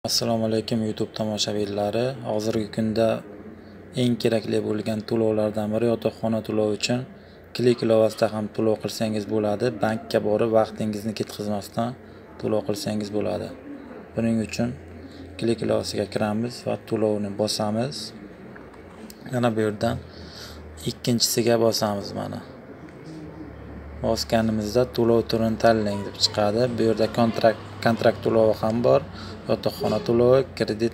Assalomu alaykum YouTube tomoshabinlari. Hozirgi kunda eng kerakli bo'lgan to'lovlardan biri yotoqxona to'lovi uchun Click ilovasida ham to'lov qilsangiz bo'ladi. Bankka borib vaqtingizni ketkazmasdan to'lov qilsangiz bo'ladi. Buning uchun Click ilovasiga kiramiz va to'lovni bosamiz. Mana bu yerdan ikkinchisiga bosamiz mana. Bosganimizda to'lov turini tanlang deb chiqadi. Bu yerda kontrakt to'lovi ham bor, yotoqxona to'lovi, kredit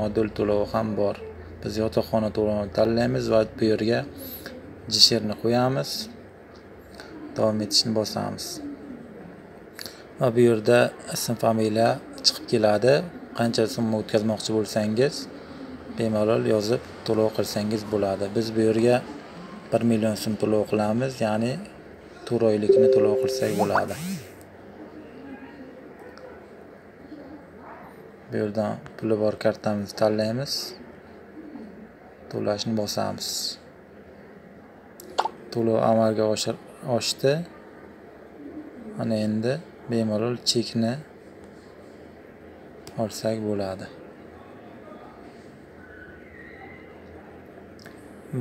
modul to'lovi ham bor. Biz yotoqxona to'lovini tanlaymiz va bu yerga jishirni qo'yamiz. Davom etishni bosamiz. Va bu yerda ism, familiya chiqib keladi. Qancha summa o'tkazmoqchi bo'lsangiz, bemalol yozib to'lov qilsangiz bo'ladi. Biz bu yerga 1 million so'm to'lov qilamiz, ya'ni 4 oylikni to'lov qilsak bo'ladi. Bu yerdan puli bor kartamizni tanlaymiz. To'lashni bosamiz. To'lov amalga oshdi. Ana endi bemalol chekni olsak bo'ladi.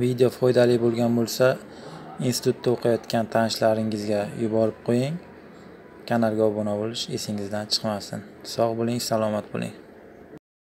Video foydali bo'lgan bo'lsa, institutda o'qiyotgan tanishlaringizga yuborib qo'ying. Kanalga obuna bo'lish esingizdan chiqmasin. Sog' bo'ling, salomat bo'ling.